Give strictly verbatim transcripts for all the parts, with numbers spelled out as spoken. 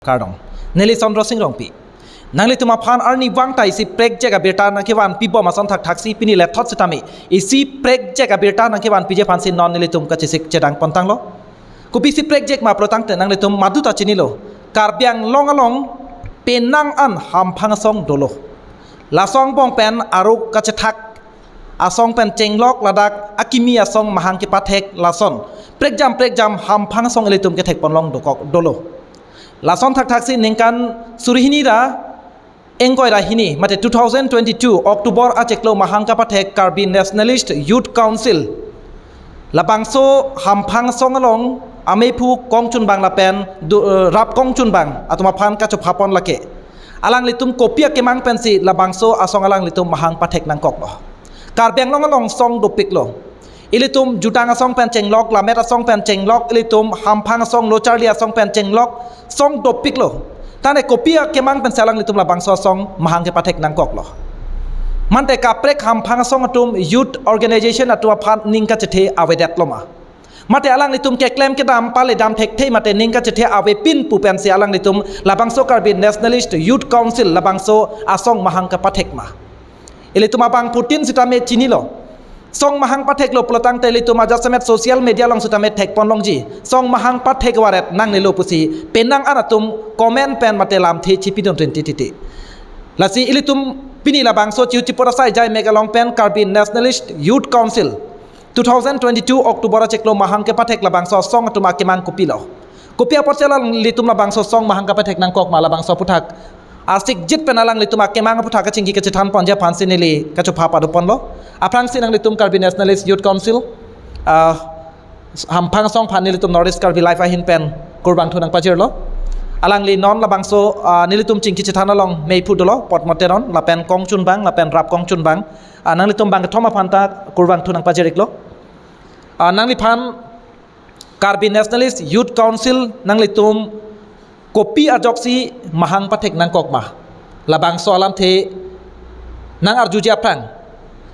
Kardom. Neli Chandra Sing Rongpi. Nanglitum aphan arnivang ta isi prekjak abirta nangkevanpi bom ason thakthaksi pini lethot sitame isi prekjak abirta nangkevanpiji aphansi non nelitum kachesik chedang pontanglo. Kopisi prekjak ma pulotangte nanglitum madu ta chinilo. Karbi Anglong along penang an hamphang asong dolo. Laso angbong pen aruk kachethak asong pen chenglok, ladak akimi asong mahang kepathek lason prekjam prekjam hamphang asong ilitum kethekponlong dokok dolo. Lason thakthaksi ningkan suri hini ra ingkoi ra hini mate two thousand twenty-two October achiklo mahang kapathek Karbi Nationalist Youth Council labangso hamphang asong along amephu kongchunbang lapen du-, eh, rap kongchunbang atum aphan kachophapon lake alanglitum kopi akemang pensi labangso asong alanglitum mahang pathek nangkoklo. Karbi Anglong along song dopiklo. Ilitum jutang asong pen chenglok, lammet asong pen chenglok, ilitum hamphang asong, lo charli asong pen chenglok, song dopiklo. Tane kopi akemang pensi alanglitum labangso asong mahang kepathek nangkoklo. Mante kaprek hamphang asong atum youth organization atum aphan ning kachethe avedetlo ma? Mate alanglitum keklem kedam paledam thekthe mate ning kachethe avepin pu pensi alanglitum labangso Karbi Nationalist Youth Council labangso asong mahang kapathek ma? Ilitum abangphutin sitame chinilo. Song mahang patheklo pulotangte ilitum ajasemet social media along sitame thekponlongji. Song mahang pathek varet nangnelo pusi penang an atum comment pen mate lamthe chipidun rinti titi. Lasi ilitum pini labangso chiu chipor asai jai mek along pen Karbi Nationalist Youth Council two thousand twenty-two October achiklo mahang kepathek labangso asong atum akemang kopilo? Kopi apotsi alanglitum labangso asong mahang kapathek nangkok ma labangso aphuthak asikjit pen alanglitum akemang aphuthak kachingki kachethanponji aphansi neli kachopha padoponlo. Aphrangsi nanglitum Karbi Nationalist Youth Council, ah, hamphang asong aphan nelitum North East Karbi Live ahin pen kurvangthu nangpajirlo. Alangli non labangso, ah, nelitum chingki chethan along mephu dolo, Potmo Teron, lapen kongchunbang, lapen rap kongchunbang. Ah, nanglitum bangkethom aphan ta kurvangthu nangpajir-iklo. Ah, nangliphan Karbi Nationalist Youth Council nanglitum kopi ajoksi mahang pathek nangkok ma? Labangso alamthe nang-arjuji aphrang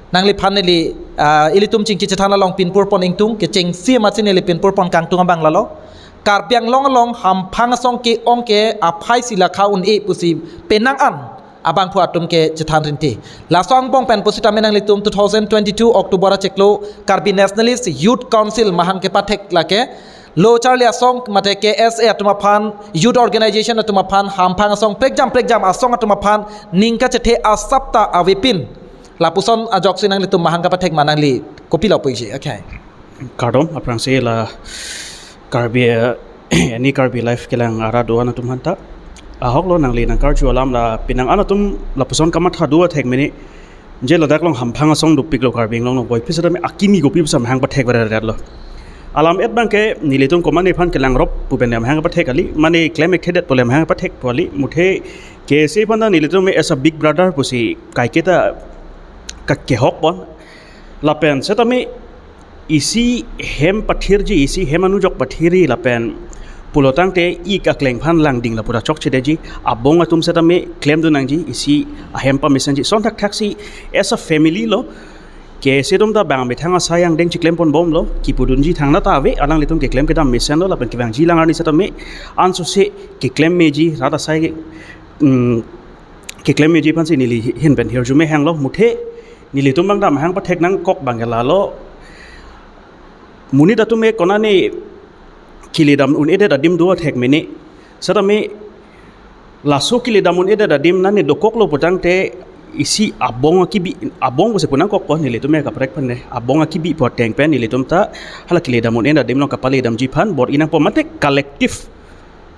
nangliphan neli, ah, ilitum chingki chethan along pinpurpon ingtung, kechengsi amatsi neli pinpurpon kangtung abang lalo. Karbi Anglong along hamphang asong ke-ong ke aphaisi lakha un-e pusi penang an abangphu atum kechethan rinti. Laso angbong pen pusitame nanglitum two thousand twenty-two October achiklo Karbi Nationalist Youth Council mahang kepathek lake lo charli asong mate K S A atum aphan, youth organization atum aphan, hamphang asong prekjam prekjam asong atum aphan ning kachethe asap ta avepin. Lapuson ajoksi nanglitum mahang kapathek ma, nangli kopilo puji? Okay. Kardom, aphrangsi la Karbi, eh, Any Karbi Live kelang arat do-an atum aphanta. Ahoklo, nangli nangkarju alam la penang an atum lapuson kamatha do athek mene. Je ladak along hamphang asong dopiklo Karbi Anglong along, puvoiphit setame akimi kopi pusi mahang pathek varedetlo. Alam et abang ke nelitum komatne aphan kelangrop pu pen mahang pathek kali, mane klem-ik thedet pule mahang pathek pu kali, muthe K S A aphan ta nelitum as a big brother pusi kaiketa ka-, kehokpon. Lapen setame isi hem pathirji, isi hem anujok pathirji lapen pulotangte ik akleng aphan langding lapu ta chokchedetji, abong atum setame klemdun nangji, isi ahem pamesenji. Lason thakthaksi as a family lo, K S A atum ta bang methang asai angdeng chiklemponbomlo, kipudunji thangnat ta ave, alanglitum keklem kedam mesenlo, lapen kevangji alang arni setame ansose keklem meji, rat asai, mm, keklem meji aphansi neli hin pen hirjume hanglo, muthe nelitum abang ta mahang pathek nangkok abang ke lalo. Monit atum ke konane keledam un-edet adim do athek mene. Setame laso keledam un-edet adim nane dokoklo putangte isi abong akibi, abong pusi pu nangkokpo, nelitum ke kaprek pen ne. Abong akibi pu ateng pen nelitum ta hala keledam un-edet adim along kapaledamji aphan bor-i nangpo mate collective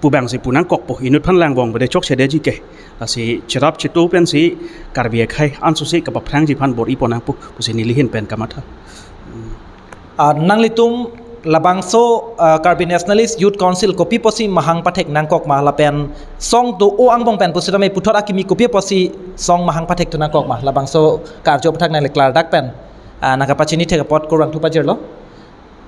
pu abangsi pu nangkokpo, inut aphan langvong bede chokchedetji ke. Lasi cherap cheto pensi Karbi akhei ansose kapaphrangji aphan bor-ipon nangpo pusi neli hin pen kamatha. Ah, nanglitum labangso, ah, Karbi Nationalist Youth Council kopi pusi mahang pathek nangkok ma lapen song do-o angbong pen pusitame puthot akimi kopi pusi song mahang pathekthu nangkok ma? Labangso karju aphuthak nangli klardak pen, ah, nangkapachini thek apot kurvangthu pajirlo.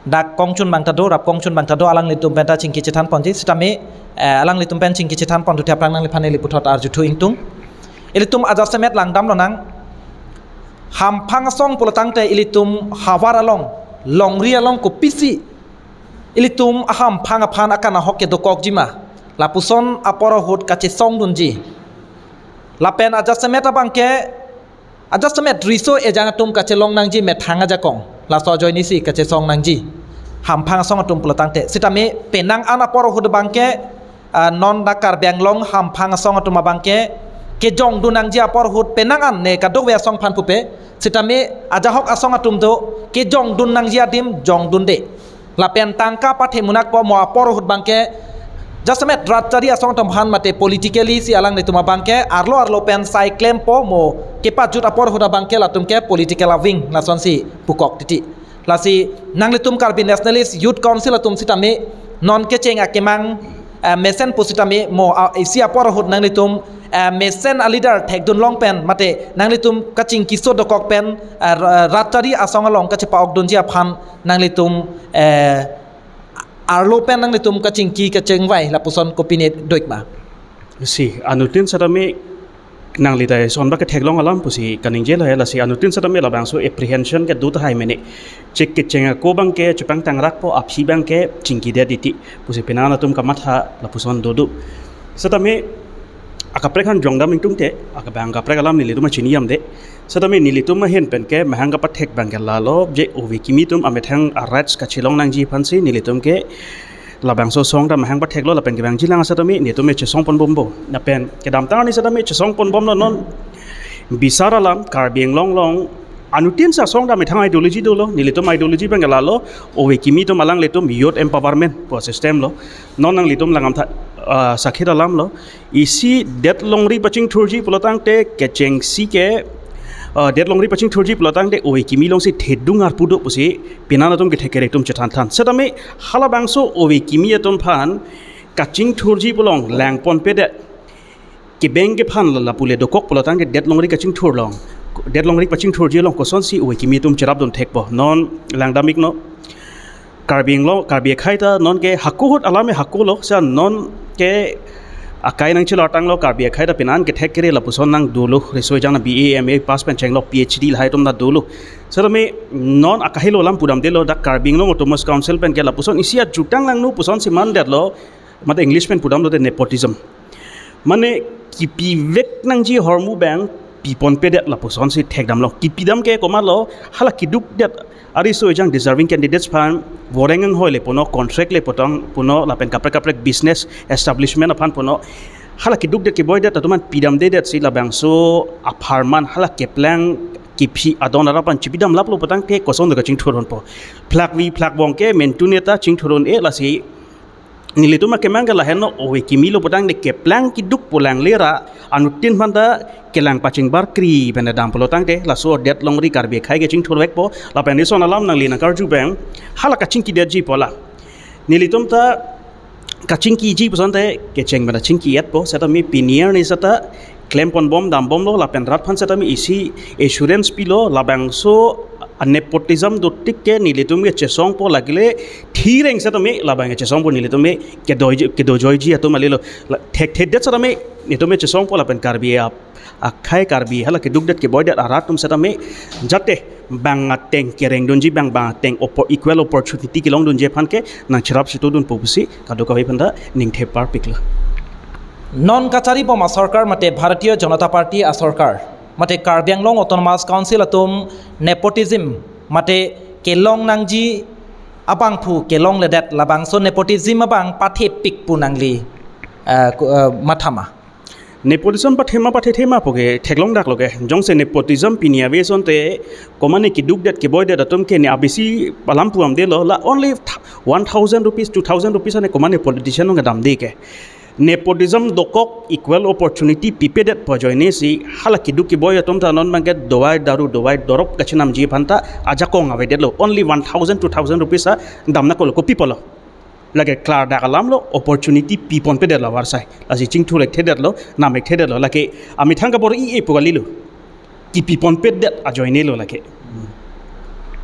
Dak kongchunbang ta do, rap kongchunbang ta do, alanglitum pen ta chingki chethanponji, sitame, eh, alanglitum pen chingki chethanponthu aphrang nangliphan neli puthot arjuthu ingtung. Ilitum ajasemet langdamlonang, hamphang asong pulotangte ilitum havar along, longri along kopisi ilitum ahamphang aphan akan ahok ke dokokji ma? Lapuson apor ahut kachesongdunji. Lapen ajasemet abangke, ajasemet riso ejang atum kachelong nangji methang ajakong. Laso ajoinesi kachesong nangji. Hamphang asong atum pulotangte. Sitame penang an apor ahut abangke, ah, non dak Karbi Anglong hamphang asong atum abangke kejongdun nangji apor ahut penang an ne kadokave asong aphan pupe. Sitame ajahak asong atum do kejongdun nangji adim jongdunde. Lapen tangka pathe munak po mo apor ahut abangke jasemet rat chari asong atum aphan mate politically si alanglitum abangke arlo arlo pen sai klempo mo kepajut apor ahut abangke latum ke political aving lasonsi pukok titi. Lasi nanglitum Karbi Nationalist Youth Council atum sitame non kecheng akemang, eh, mesen pusitame mo, ah, isi apor ahut nanglitum, eh, mesen a leader thekdun long pen mate nanglitum kachingki so dokok pen, eh, ra-, rat chari asong along kachepa-okdunji aphan nanglitum, eh, arlo pen nanglitum kachingki kachingvai lapuson kopine doik ma? Si, anuttin setame nangli ta eson ba ketheklong alam pusi kaningje lahai, lasi anuttin setame labangso apprehension kedo tahai mene. Chek kecheng ako abangke chepangtangrak po, aphi abangke chingkidet titi pusi penang atum kamatha lapuson dodo. Setame akaprek aphan jongdam ingtungte, akabang kaprek alam nelitum achiniyamde. Setame nelitum ahin penke mahang kapathek abangke lalo, je ove kimi atum amethang a rights kachelong nangji aphansi nelitum ke labangso asong ta mahang patheklo lapen kevangjilang setame nelitum chesongponbompo. Lapen kedamtang arni setame chesongponbomlo non. Bisar alam Karbi Anglong along anuttin asong ta methang ideology dolo, nelitum ideology abangke lalo, ove kimi atum alanglitum youth empowerment pu system lo. Non nanglitum langdam tha, ah, sakhi alamlo. Isi det longri pachingthurji pulotangte kechengsi ke, ah, det longri pachingthurji pulotangte ove kimi alongsi thedung arpu do pusi penang atum kethek kere atum chethan than. Setame halabangso ove kimi atum aphan kachingthurji pu along langponpedet. Kebeng kephan la lapu le dokok pulotangte det longri kachingthur along, det longri pachingthurji along kosonsi ove kimi atum cherapdun thekpo? Non langdam iknon. Karbi Anglong, Karbi akhai ta non ke hako ahut alam ke hakolo, sa non ke akai nangchelartanglo, Karbi akhai ta penang kethek kere lapuson nang dolo, riso ejang na B A, M A pass pen chenglo, P H D lahai atum ta dolo. Setame non akahelo alam pudamdelo, dak Karbi Anglong Autonomous Council pen ke lapuson isi ajutang langno pusonsi mandetlo, mate English pen pudamlote nepotism. Mane kipivek nangji ahormu abang piponpedet lapusonsi thekdamlo. Kipidam ke komatlo, hala kidukdet ariso ejang deserving candidates aphan voreng anghoi le puno, contract le putang puno, lapen kaprek kaprek business establishment aphan puno. Hala kidukdet keboidet atum aphan pidamdedetsi labangso apharman hala keplang kiphi adon arap aphan chipidam laplo putangte koson do kachingthur-unpo? Phlakvi phlakbong ke mentune ta chingthur-un-e, lasi nelitum akemang ke lahenlo, ove kimi lo putangte keplang kiduk pu langle ra anuttin aphanta kelang pachingbarkri pen dam pulotangte laso det longri Karbi akhai ke chingthurvekpo. Lapen ison alam nangli nangkarju abang hala kachingkidetji pu la. Nelitum ta kachingkiji pusonte kecheng pen chingki-etpo, setame pini arni seta klemponbom dambomlo, lapen rat aphan setame isi assurance pilo, labangso a nepotism dotik ke nelitum ke chesongpo, lagile thireng setame labang ke chesongpo, nelitum ke kedoi, kedojoiji atum alilo. La, thekthedet setame nelitum ke chesongpo, lapen Karbi a, akhai Karbi hala kidukdet keboidet arat atum setame jate bang ateng kerengdunji abang, bang ateng opo-, equal opportunity kelongdunji aphan ke nangcherap chitudunpo pusi kadokave aphanta ningthep parpiklo. Non kacharibom asorkar mate Bharatiya Janata Party asorkar mate Karbi Anglong Autonomous Council atum nepotism mate kelong nangji abangphu kelongledet, labangso nepotism abang pathepik pu nangli, eh, ku-, eh, mathama? Nepotism pathema pathethema pu ke theklongdaklo ke. Jongsi nepotism pini ave asonte komane kidukdet keboidet atum ke ne abisi alam puamdelo, la only th-, one thousand rupees, two thousand rupees ane komane politician along damde ke. Nepotism dokok, equal opportunity pipedet pu ajoinesi hala kiduk keboi atum ta non abangke dawai daru, dawai dorop kachinamji aphanta ajakong avedetlo. Only one thousand, two thousand rupees a damnakolo, kopi pulo? Lake klardak alamlo, opportunity piponpedetlo avarsai. Lasi chingthur-ekthedetlo, nam-ekthedetlo. Lake amethang kabor-i-e pu kalilo. Kipiponpedet ajoinelo lake.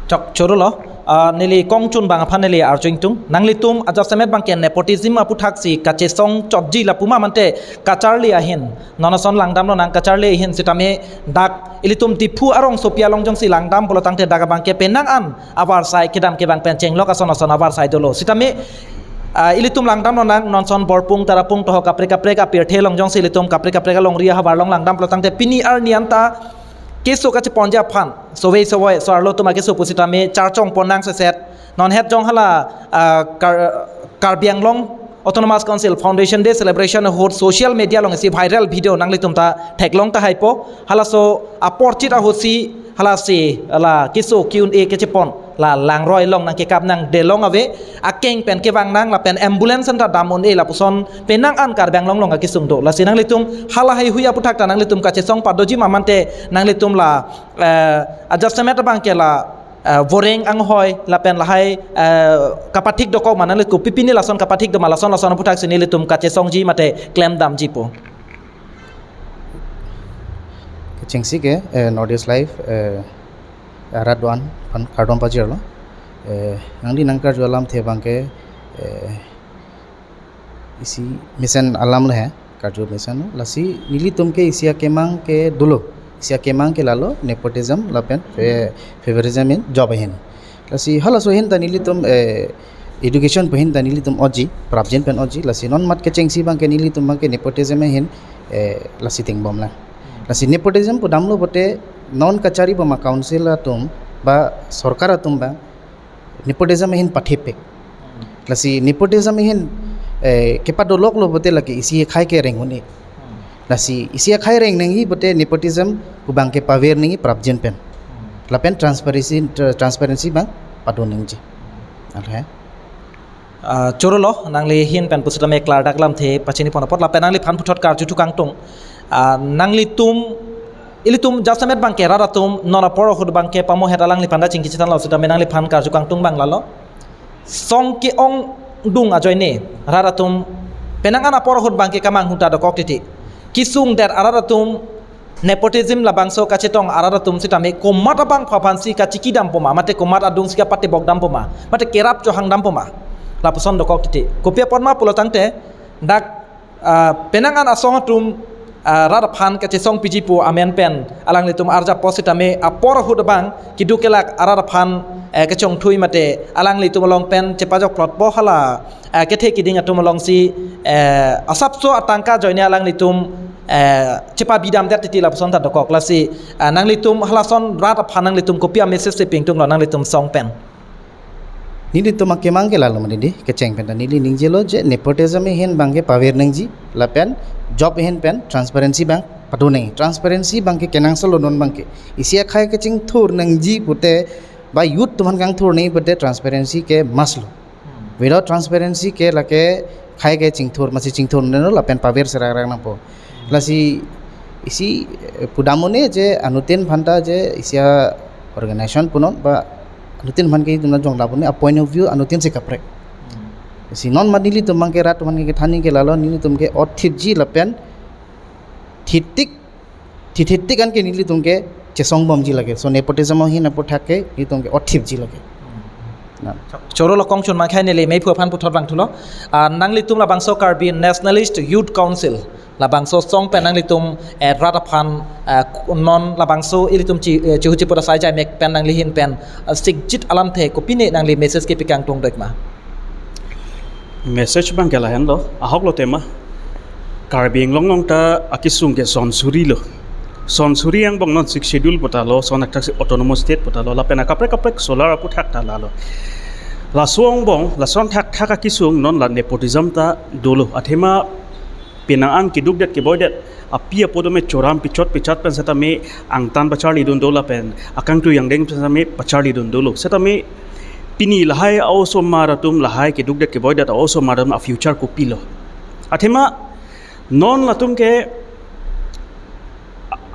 Chok chorolo, ah, neli kongchun abang aphan neli arju ingtung. Nanglitum ajasemet abangke nepotism aphuthaksi kachesong chotji lapu ma mate kacharli ahin? Non ason langdamlo nang kacharli ahin sitame dak ilitum Diphu arongsopi along jongsi langdam pulotangte dak abangke penang an avarsai kedam kevang pen chenglok ason ason avarsai dolo. Sitame Ah, ilitum langdam lonang, non ason Borpung, Tarapung, Tohok kaprek kaprek apirthe along jongsi ilitum kaprek kaprek alongri ahavar along langdam pulo tangte pini arni anta keso kacheponji aphan sovei sovoi so-arlo atum akeso pusitame charchong ponnang seset. Non het jong hala, ah, Kar-, Karbi Anglong Autonomous Council Foundation Day Celebration ahut social media along isi viral video nanglitum ta theklong tahai po. Halaso apor chit ahutsi halasi hala keso Q and A kechepon la langroi along nangkekap nangdelong ave, akeng pen kevang nang lapen ambulance anta dam un-e lapuson penang an Karbi Anglong along akesung do. Lasi nanglitum hala heihui aphuthak ta nanglitum kachesong padoji ma mate nanglitum la, eh, adjustment abang ke la, eh, voreng anghoi lapen lahai, eh, kapathik dokok ma, nangli kopi pini lason kapathik do ma, lason lason aphuthak si nelitum kachesongji mate klemdamji po. Kechengsi ke, eh, North East Live, eh, arat do-an aphan kardom pajirlo. Eh, nangli nangkarju alamthe abang ke, eh, isi mesen alam lo he, karju mesen lo. Lasi nelitum ke isi akemang ke dolo. Isi akemang ke lalo nepotism lapen fe-, favorism in job ahin. Lasi halaso ahin ta nelitum, eh, education pu ahin ta nelitum oji, prapjin pen oji. Lasi non mat kechengsi abang ke nelitum abang ke nepotism ahin, eh, lasi tingbom lang. Lasi nepotism pu damlo pote non kachari bom a-council atum ba sorkar atum abang nepotism ahin pathepik. Lasi nepotism ahin, eh, kepadoloklo pote lake isi akhai ke reng un-e. Lasi isi akhai reng nangji pote nepotism pu abang ke paver nangji prapjin pen. Lapen transparency, tra-, transparency abang pado nangji. Alhe. Ah, choro lo, nangli ahin pen pusitame klardak alamthe pachini pon apot lapen nangliphan puthot karju thu kangtung. Ah, nanglitum, ilitum jasemet abang ke rat atum non apor ahut abang ke pamohet alangliphan ta chingki chethanlo sitame nangliphan karju kangtung abang lalo. Song ke-ongdung ajoine rat atum penang an apor ahut abang ke kamanghu ta dokok titi. Kesung det arat atum nepotism labangso kachetong arat atum sitame komat abangphu aphansi kachikidampo ma, mate komat adungsi kapatebokdampo ma, mate kerap chohangdampo ma, lapuson dokok titi. Kopi apot ma pulo tangte dak, ah, penang an asong atum, ah, rat aphan kachesong piji pu amen pen alanglitum arjappo sitame apor ahut abang keduk kelak arat aphan, eh, kachongthui mate alanglitum along pen chepajokplotpo hala, eh, kethe kiding atum alongsi, eh, asapso atangka ajoine alanglitum, eh, chepabidamdet titi lapuson ta dokok. Lasi, eh, nanglitum halason rat aphan nanglitum kopi a-message si pingtunglo nanglitum song pen? Nelitum akemang ke lalo ma didi, kecheng pen ta neli ningjelo je nepotism ahin abang ke paver nangji lapen job ahin pen transparency abang pado nangji. Transparency abang ke kenangsot lo non abang ke. Isi akhai kachingthur nangji pote ba youth atum aphan kangthur nangji pote transparency ke must lo. Without transparency ke lake akhai ke chingthur, masi chingthur neno lapen paver serak rak nangpo. Lasi isi, eh, pudam un-e je anuttin aphan ta je isi a-organization punon ba anuttin aphan ke itum na jong dap un-e a-point of view anuttin si kaprek. Si non ma nelitum abang ke rat atum aphan ke than nangji ke lalo nelitum ke othipji lapen thitik, thitik an ke nelitum ke chesong bomji lake. So nepotism ahin aphuthak ke nelitum ke othipji lake. Na. Choro lo kongchun ma khai neli meiphu aphan puthot vangthulo. Ah, nanglitum labangso Karbi Nationalist Youth Council labangso song pen nanglitum, eh, rat aphan, eh, non labangso ilitum chi, eh, chihuchi pura sai jai mek pen nangli ahin pen, eh, sikjit alamthe kopine nangli message kepi kangtung doi ma? Message abang ke lahenlo, ahok lo tema. Karbi Anglong along ta akesung ke son suri lo. Son suri angbong non Sixth Schedule puta lo, son thakthak si Autonomous State puta lo, lapen akaprek kaprek solar aphuthak ta lalo. Laso angbong, lason thakthak akesung non la nepotism ta dolo. Athema penang an kedukdet keboidet api apo tame choram pichot pichat pen setame angtan pacharlidun do lapen akangtui angdeng pen setame pacharlidun dolo. Setame pini lahai a-osomar atum, lahai kedukdet keboidet a-osomar atum a-future kopilo? Athema non latum ke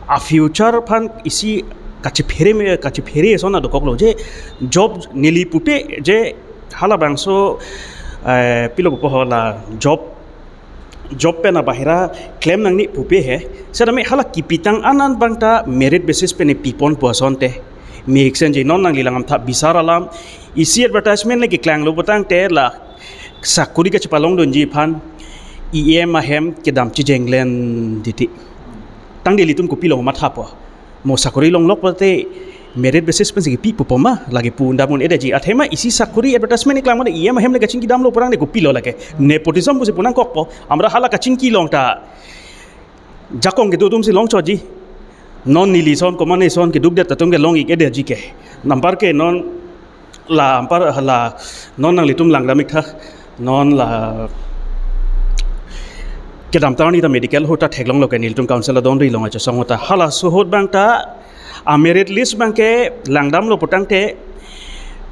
a-future aphan isi kachephere me, kachephere ason adokok lo je job neli pupe je halabangso, eh, pilo pupo hala job, job pen abahira klem nangne pupe he. Setame hala kipitang an an abang ta merit basis pen pipon pu ason te. Me iksen je non nangli langdam tha bisar alam. Isi advertisement le keklanglo putangte la sakori kachepalongdunji aphan E M ahem kedam chijenglen titi. Tangte ilitum kopilo mathapo? Mo sakori longlok pote Merit basis pensi kipi pupo ma, lake pu undam un-edetji. Athema isi sakori advertisement iklang mane E M ahem le kachingki damlo purang ne kopilo lake. Nepotism pusi pu nangkokpo, amra hala kachingki along ta jakong kedo atumsi longchotji. Non neli ason, komat ason keduk det atum ke long-ik-edetji ke. Anpar ke non la, anpar la, non nanglitum langdam-ik tha. Non la kedamtang arni ta medical ahut ta theklonglo ke nelitum council adonri along achesong ahut ta. Halaso ahut abang ta a merit list abang ke langdamlo putangte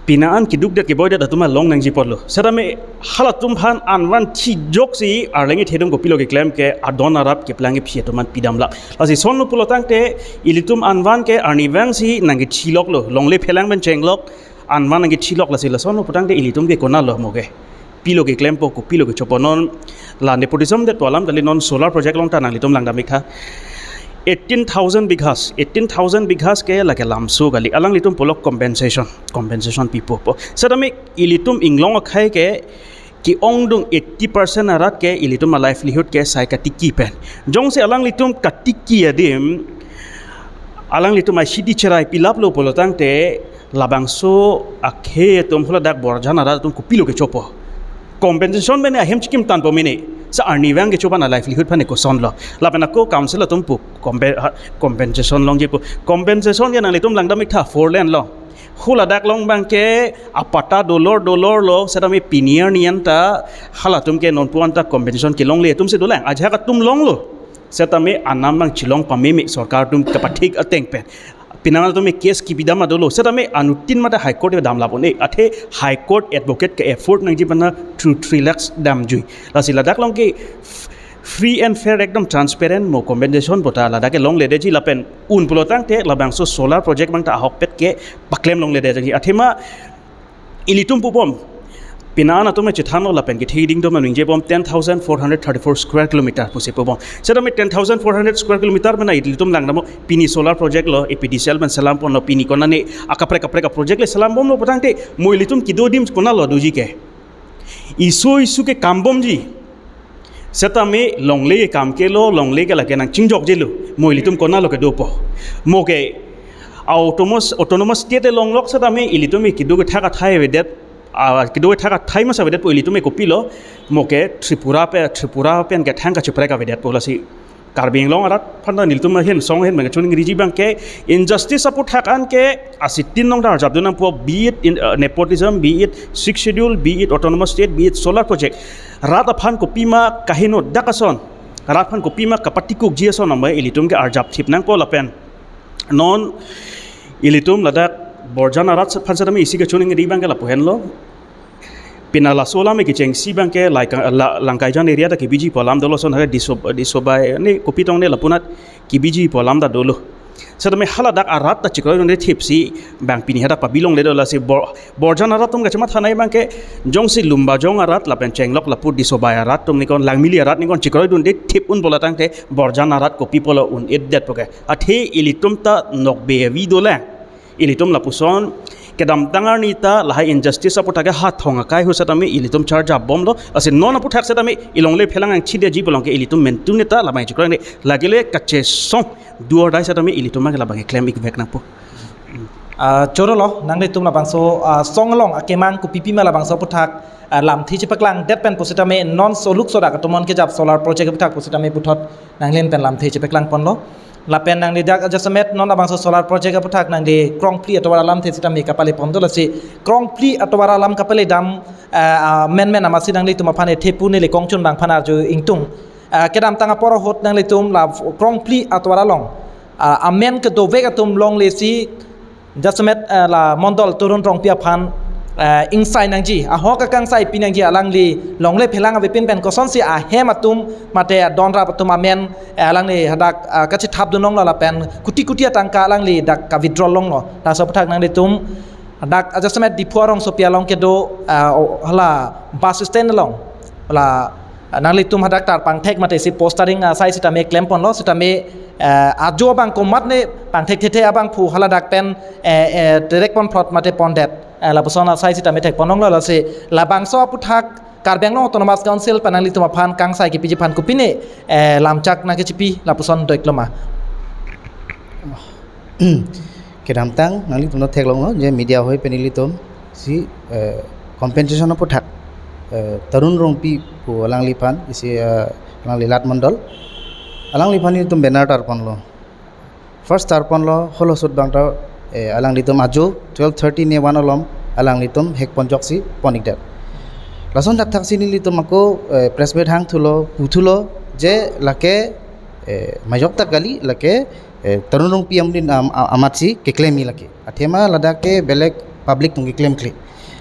pini an keduk det keboi det atum along nangji apotlo. Setame halatum aphan anvan thijoksi arleng ithedung kopilo keklem ke adon arap keplang kephi atum aphan pidamlap. Lasi lasonlo pulotangte ilitum anvan ke arnivangsi nangkethiloklo, longle phelang pen chenglok anvan nangkethilok, lasi lasonlo putangte ilitum ke konatlo mo ke. Pilo keklempo, kopilo kechopo, non la nepotism det pu alam kali, non solar project along ta nanglitum langdam-ik tha. Eighteen thousand bighas, eighteen thousand bighas ke lake lamso kali. Alanglitum pulo compensation, compensation pipo po. Setame ilitum inglong akhei ke ke-ongdung eighty percent arat ke ilitum a livelihood ke sai katiki pen. Jongsi alanglitum katiki adim alanglitum a sidi cherai pilaplo pulotangte labangso akhei atum haladak Borjan arat atum kopilo kechopo. Compensation mene ahem chikim tanpo mene. Sa arnivang kecho aphan a livelihood aphan ne kosonlo. Lapen ako council atum pu compe-, ha, compensation longji pu. Compensation ke nanglitum langdam-ik tha, four lane lo. Haladak along abang ke apatta dolor dolorlo, setame pini arni an ta halatum ke nonpu an ta compensation kelongle atumsi dolang. Ajahak atum longlo. Setame anam abang chilong pameme, sorkar atum kapathik ateng pen. Penang atum ke case kipidam adolo. Setame anuttin mate High Court damlap un-e. Athe High Court advocate ke-afford nangji aphan na two three lakhs damjui. Lasi ladak along ke f-, free and fair, ekdom transparent mo compensation puta ladak ke longledetji, lapen un pulotangte labangso solar project abang ta ahokpet ke paklem longledetji. Athema ilitum pubom, pini an atum chethanlo lapen kethe dingdom aning jebom ten thousand four hundred thirty-four square kilometer pusi pubom. Setame ten thousand four hundred square kilometer mena ilitum langdamlo, pini solar project lo, A P D C L pen selam ponlo, pini konane akaprek kaprek a project le selambomlo putangte mo ilitum kedo adim konatlo doji ke. Isu isu ke kambomji. Setame longle ke kam kelo, longle ke lake nangchingjokjelo. Mo ilitum konatlo kedopo. Mo ke autonomous, autonomous state along lok setame ilitum kedo kethak athai avedet, ah, kedo kethak athai masa avedetpo, ilitum kopilo. Mo ke Tripura pe, Tripura pen kethang kachiprek avedetpo, lasi Karbi Anglong arat aphan ta nelitum ahin song ahin bang chuning riji abang ke injustice aputhak an ke asitin along ta arjapdun nangpo, be it in, uh, nepotism, be it Sixth Schedule, be it autonomous state, be it solar project. Rat aphan kopima kaheno dak ason, rat aphan kopima kapatikukji ason amai ilitum ke arjapthip nangpo lapen non ilitum ladak Borjan arat aphan setame isi kachuning ri abang ke lapu henlo. Pini laso alam kechengsi abang ke Laika-, La-, Langkaijan area ta kebiji pu alam dolo, ason hake Diso-, Disobai ne kopi tong ne lapunat kebiji pu alam ta dolo. Setame haladak arat ta chekroidunde thipsi abang pini hadak pabilongle do, lasi Bor-, Borjan arat atum kachematha nai abang ke jongsi Lumbajong arat lapen chenglok lapu Disobai arat atum nikon, Langmili arat nikon chekroidunde thip un pulotangte Borjan arat kopi pulo un-edetpo ke. Athe ilitum ta nokbe avi dolang. Ilitum lapuson kedamtang arni ta lahai injustice aputhak ke hathong akai ahut setame ilitum charjapbomlo. Lasi non aputhak setame ilongle phelang angchidetji pulo ke ilitum mentune ta labang chekroidunde, lake le kachesong do or die setame ilitum abang ke labang keklem-ikvek nangpo. Ah, chorolo, nanglitum labangso, ah, song along akemang kopipima labangso aputhak, ah, lamthe chepaklangdet pen pusitame non soluk sodak atum an kejap solar project aputhak pusitame puthot nangli pen lamthe chepaklang ponlo. Lapen nangli dak ajasemet non labangso solar project aputhak nangli krongphli atovar alamthe sitame kapale pon do, lasi krongphli atovar alam kapaledam, ah, ah, menmen amatsi nanglitum aphan ethe pu neli kongchun abang aphan arju ingtung. Ah, kedamtang apor ahut nanglitum la krongphli atovar along, ah, amen kedovek atum longlesi jasemet, eh, la mondol Torun Rongpi aphan, eh, ingsai nangji, ahok akangsai pi nangji, alangli longle phelang avepin pen kosonsi ahem atum mate adon rap atum amen, eh, alangli hadak, eh, kachethapdun longlo lapen kuti kuti atangka alangli dak ka-withdraw longlo. Laso aputhak nanglitum hadak ajasemet Diphu arongsopi along kedo, eh, o-, hala bus stand along la, eh, nanglitum hadak tar pangthek mate si postering asai sitame klem ponlo, sitame eh, ajo abang komatne pangthek thethe abangphu haladak pen, eh, eh, terek pon phrot mate pondet. Eh, lapuson asai sitame thek pon longlo, lasi labangso aputhak Karbi Anglong Autonomous Council pen nanglitum aphan kangsai kepiji aphan kopine, eh, lamchak nangkechipi lapuson doikloma. Kedamtang nanglitum theklonglo je media hoi pen ilitum si, eh, compensation aputhak, eh, Tarun Rongpi pu alangliphan isi, eh, alangli Lat Mondol, alangliphan ilitum banner tarponlo. First tarponlo, holo sut bangta, eh, alanglitum ajo twelve thirty ne one alom alanglitum hek ponjok si pon-ikdet. Lason thakthak si nelitum ako, eh, press meet hangthulo, puthulo je lake, eh, majok ta kali, lake, eh, Tarun Rongpi amdin am-, am-, amat si keklem-i lake. Athema ladak ke belek public atum keklemkle.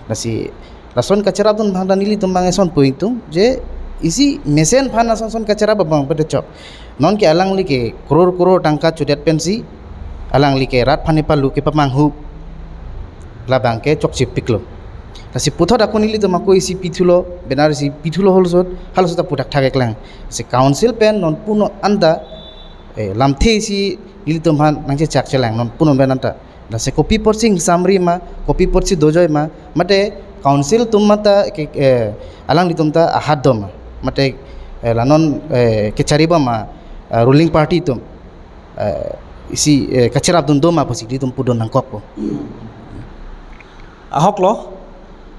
Lasi lason kacherapdun bangta nelitum bang eson pu ingtung je isi mesen aphan lason son kacherap abang pada chok. Non ke alangli ke crore crore tangka chodet pensi alangli ke rat aphan palu kepamanghu labang ke chokchepiklo. Lasi puthot ako nelitum ako isi pithulo, banner isi pithulo, holo sut, holo sut aputhak thak-iklang. Si council pen non punon anta, eh, lamthe si nelitum aphan nangchechak chelang non punon pen anta. Lasi kopi apotsi ingsamri ma, kopi apotsi dojoi ma, mate council atum mate ke, eh, alanglitum ta ahat do ma, mate, eh, la non, eh, kechari bom ma, eh, ruling party atum, eh, isi, eh, kacherapdun do ma pusi ilitum pudun nangkokpo. Ahok lo,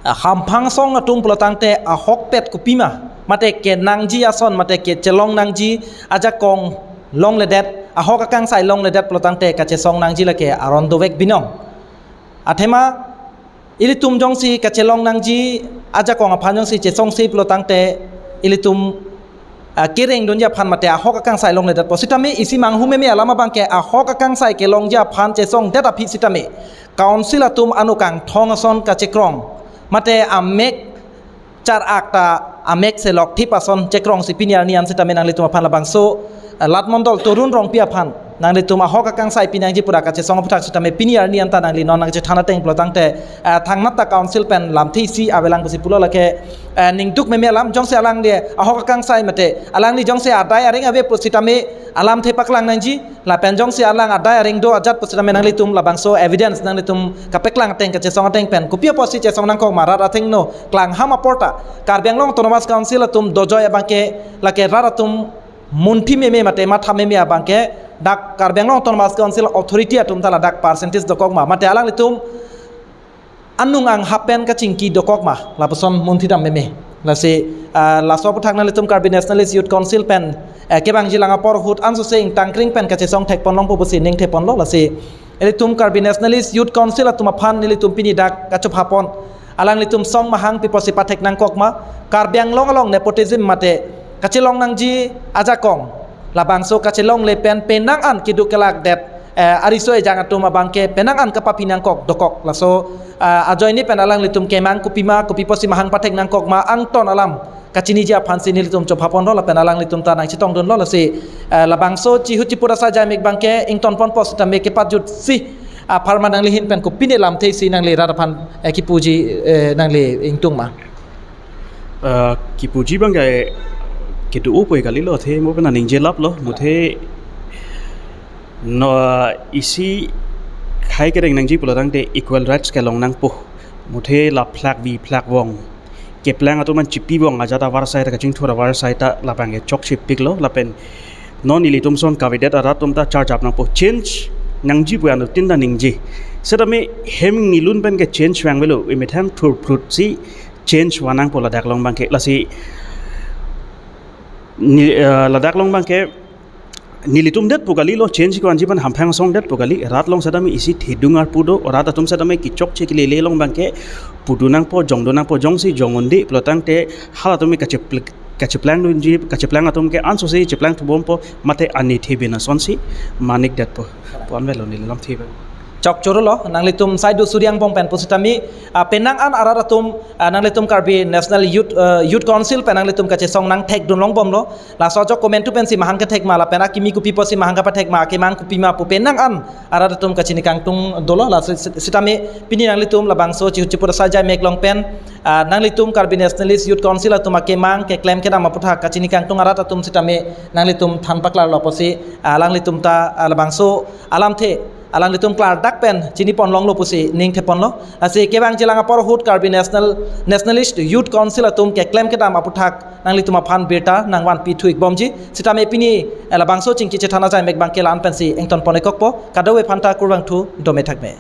ah, hamphang asong atum pulotangte ahokpet kopima, mate kenangji ason, mate kechelong nangji ajakong longledet, ahok akangsai longledet pulotangte kachesong nangji lake aron dovek binong. Athema ilitum jongsi kachelong nangji ajakong aphan jongsi chesongse pulotangte ilitum, ah, kerengdunji aphan mate ahok akangsai longledetpo. Sitame isi manghu meme alam abang ke ahok akangsai kelongji aphan chesongdet aphi sitame council atum ano kangthong ason kachekrong mate amek char-ak ta amek selok thip ason chekrong si pini arni an sitame nanglitum aphan labangso, eh, Lat Mondol Tarun Rongpi aphan nanglitum ahok akangsai pinangji pura kachesong aputhak sitame pini arni anta nangli non nangchethan ateng pulotangte, eh, thangnat ta council pen lamthe isi avelang pusi pulo lake, eh, ningduk meme alam. Jongsi alangli ahok akangsai mate alangli jongsi adai areng ave pusitame alamthe paklang nangji, lapen jongsi alang adai areng do ajat pusitame nanglitum labangso evidence nanglitum kapeklang ateng kachesong ateng pen kopi apotsi chesong nangkok ma, rat athengno klangham aporta Karbi Anglong Autonomous Council atum dojoi abang ke lake rat atum munthi meme mate matha meme abang ke dak Karbi Anglong Autonomous Council authority atum ta ladak percentage dokok ma, mate alanglitum anung angha pen kachingki dokok ma, lapuson munthidam meme. Lasi, ah, laso aputhak nanglitum Karbi Nationalist Youth Council pen, eh, kebangji lang apor ahut ansose ingtangkring pen kachesong thekpon longpo pusi ningtheponlo. Lasi ilitum Karbi Nationalist Youth Council atum aphan nelitum pini dak kachophapon, alanglitum song mahang pi apotsi pathek nangkok ma, Karbi Anglong along nepotism mate kachelong nangji ajakong labangso kachelongle pen penang an keduk kelakdet, eh, ariso ejang atum abang ke penang an kapaphi nangkok dokok. Laso, eh, ajoine pen alanglitum kemang kopima, kopi apotsi mahang pathek nangkok ma, angton alam kachiniji aphansi nelitum chophaponlo lapen alanglitum ta nangchetongdunlo. Lasi, eh, labangso chihut chipur asai jaimek abang ke ingtonponpo sitame kepajutsi, ah, apharman nangli ahin pen kopine lamthe si nangli rat aphan, eh, kipuji, eh, nangli ingtung ma? Eh, kipuji abang ke kedo-o poi kalilo, athe mo pen ningje laplo, muthe non isi khei kereng nangji pulotangte equal rights kelong nangpo. Muthe la phlak vi phlak vong keplang atum an chipi vong ajat avarsai ta kachingthur avarsai ta labang ke chokchepiklo lapen non ilitum ason kavedet arat atum ta charge up nangpo, change nangji pu anuttin ta ningje. Setame hem nilun pen ke change vang avelo, emethang thurphlut si change vang nangpo ladak along abang ke. Lasi ni, eh, ladak along abang ke nelitum det pu kalilo, change ko-anji pen hamphang asong det pu kali, rat along setame isi thedung arpu do, rat atum setame kechokche kelele along abang ke pudun nangpo, jongdun nangpo, jongsi jong-un-e pulotangte halatum ke kachepl-, kacheplangdunji, kacheplang atum ke ansose cheplang thubompo, mate anithe bin asonsi manik detpo. Pu-an avelo neli lamthe abang. Chokchorolo, nanglitum sai do suri angbong pen pusitame, ah, penang an arat atum, ah, nanglitum Karbi National Youth, ah, Youth Council pen nanglitum kachesong nangthekdun longbomlo. Laso ajok komantu pensi mahang kethek ma lapen akimi kopi apotsi mahang kapathek ma, akemang kopima pu penang an arat atum kachini kangtung dolo. Laso si-, sitame pini nanglitum labangso chihut chipur asai jaimek along pen, ah, nanglitum Karbi Nationalist Youth Council atum akemang keklem kedam aputhak kachini kangtung arat atum sitame nanglitum than paklarlo apotsi, ah, alanglitum ta, ah, labangso alamthe alanglitum klardak pen chini pon longlo pusi ning the ponlo. Lasi kevangjilang apor ahut Karbi National, Nationalist Youth Council atum keklem kedam aputhak nanglitum aphan birta nangvanpi thu ik bomji. Sitame pini labangso chingki chethan ajai mek abang ke la-an pensi ington pon ik kokpo. Kadokave aphanta kurvangthu, dome thakme.